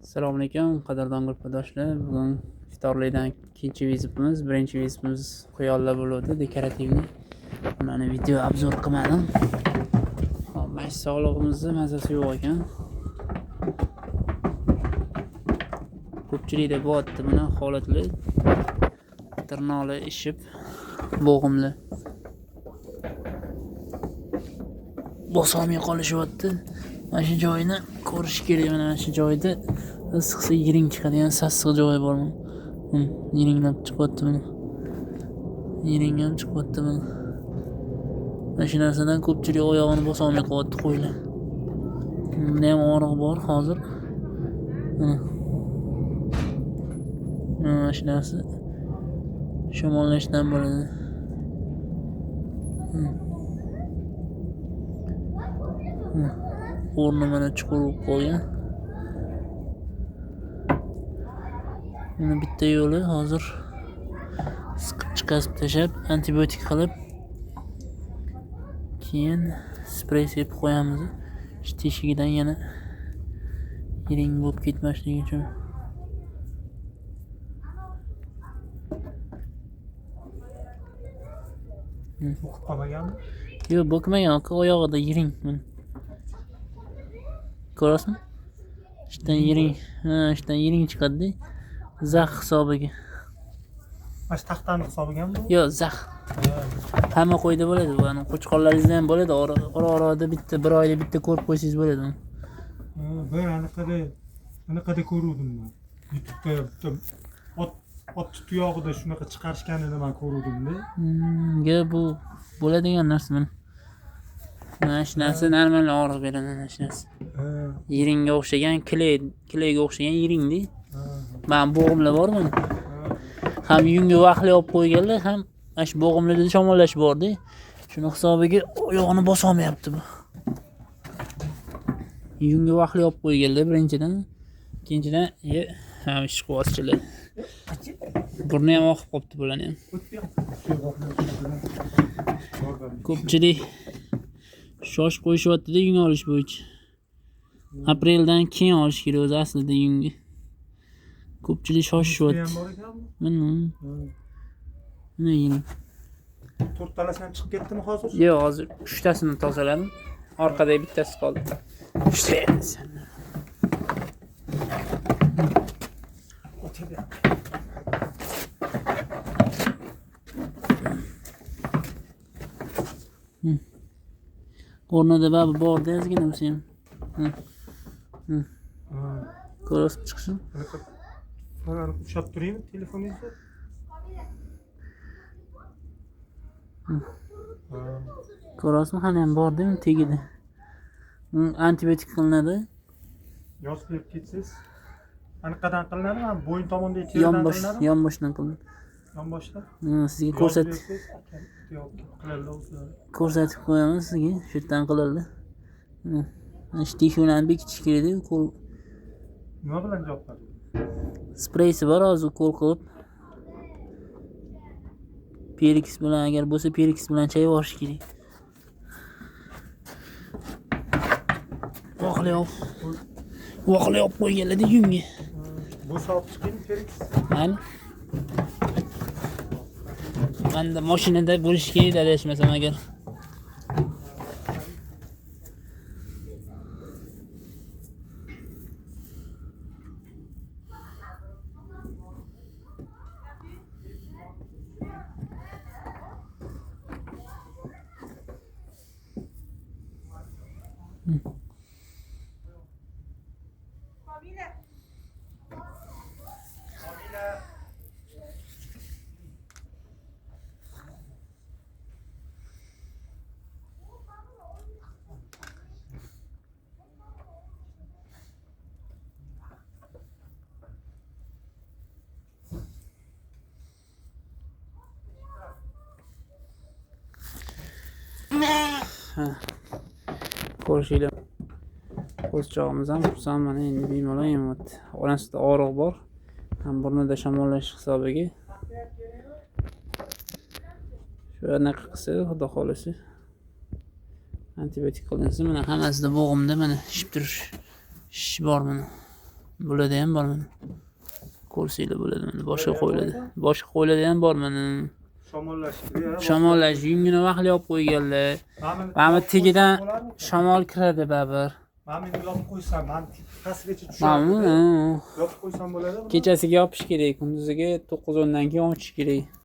Assalomu alaykum, qadrdon gruppadoshlar. Bugun iftorlikdan ikkinchi vizitimiz. Birinchi vizitimiz quyonlar bo'ldi, dekorativniy. Ularni video obzor qilmadim. Hop, mana shu sog'lig'imizni mazasi yo'q ekan. Ko'pchilikda bo'lyapti buni holatlar. Tirnoqlar ishib, bo'g'imli. Bosolmay qolishyapti. Mana shu joyini ko'rish kerak, mana shu joyda issiqsa yiring chiqadigan sassiq joyi bor. Yiringlab chiqyapti buni. Yiring ham chiqyapti buni. Mana shu narsadan ko'pchilik oyog'ini bosolmay qolyapti qo'ylar. Bunda ham og'riq bor hozir. Mana shu narsa shamollashdan bo'ladi. O'rni mana chuqur bo'lib qolgan. Buni bitta yo'li hozir siqib chiqazib tashlab, antibiotik qilib, keyin sprey sepib qo'yamiz. Shu teshigidan yana yiring bo'lib ketmasligi uchun. Bo'kib qolmaganmi? Yo'q, bo'kmagan, oyog'ida yiring. Ko'rasizmi? Ishdan yiring, ha, ishdan yiring chiqadi-da. Zax hisobiga. Mana shu taxtani hisobigami bu? Yo'q, zax. Hamma qo'yda bo'ladi bu. Ani qo'chqorlaringizda ham bo'ladi. Ora-orada bitta, bir oyda bitta ko'rib qo'ysangiz bo'ladi uni. Bir anaqada ko'ruvdim men. YouTube'da bitta ot tuyog'ida shunaqa chiqarishganini men ko'ruvdim-da. Yo'q, bu bo'ladigan narsa mana. Mana shu narsa normal og'riq beradi, mana shu narsa. Yiringga o'xshagan, kleyga o'xshagan yiringda. Mana bo'g'imlar bor mana. Ham yunga vaqli olib qo'yganlar, ham mana shu bo'g'imlarda shamollash bor-da. Shuni hisobiga oyog'ini bosolmayapti bu. Yunga vaqli olib qo'yganlar birinchidan, ikkinchidan ham ishqibozchilar. Burni ham oqib qopti bularni ham. Ko'pchilik shoshib qo'yishyapti-da yung olish bo'yicha. Apreldan keyin olish kerak o'zi aslida yungni. Ko'pchilik shoshishyapti. Mana. Mana yiring. To'rttalasi ham chiqib ketdimi hozir? Yo'q, hozir uchtasini tozaladim. Orqada bittasi qoldi. Uchtasi. O'rnida baribir bordi ozgina bo'lsa ham. Ko'rasiz chiqishini? Ushlab turaymi telefoningizni? Ko'rasizmi, hali ham bor-da tagida. Antibiotik qilinadi. Yozib berib ketsangiz, anaqadan qilinadimi? Bo'yin tomondagi teridan qilinadimi? Yonboshdan qilinadi. Yonboshdan? Sizga ko'rsatib qo'yaman sizga, shu yerdan qiladi. Mana shu teshiklarni bekitish kerak-da, qo'l. Nima bilan javob beradi? Spreysi bor hozir qo'l qilib. Perikis bilan, agar bo'lsa perikis bilan chayib yuborish kerak. Voqli olib qo'yganlar-da yunga. Bu solib chiqaymi perikis? Mayli. Menda mashinada bo'lishi kerak adashmasam agar. Ko'rishinglar. Qo'zichog'imiz ham xursand, mana endi bemalol yemayapti. Onasida og'riq bor, ham burnida shamollash hisobiga. Shu anaqa qilsa, xudo xolisi antibiotik qilinsa, mana hammasida bo'g'imda mana shishib turish, shish bor mana. Bularda ham bor mana. Ko'rsanglar bo'ladi mana, boshqa qo'ylarda. Boshqa qo'ylarda ham bor mana. Shamollash. Shamollash, yungini vaqtli olib qo'yganlar. Mana bu tegidan shamol kiradi baribir. Mana buni yopib qo'ysam, mana pastgacha Mana tushadi. bu, Yopib qo'ysam bo'ladimi? kechasiga yopish kerak, kunduziga 9-10 dan keyin ochish kerak.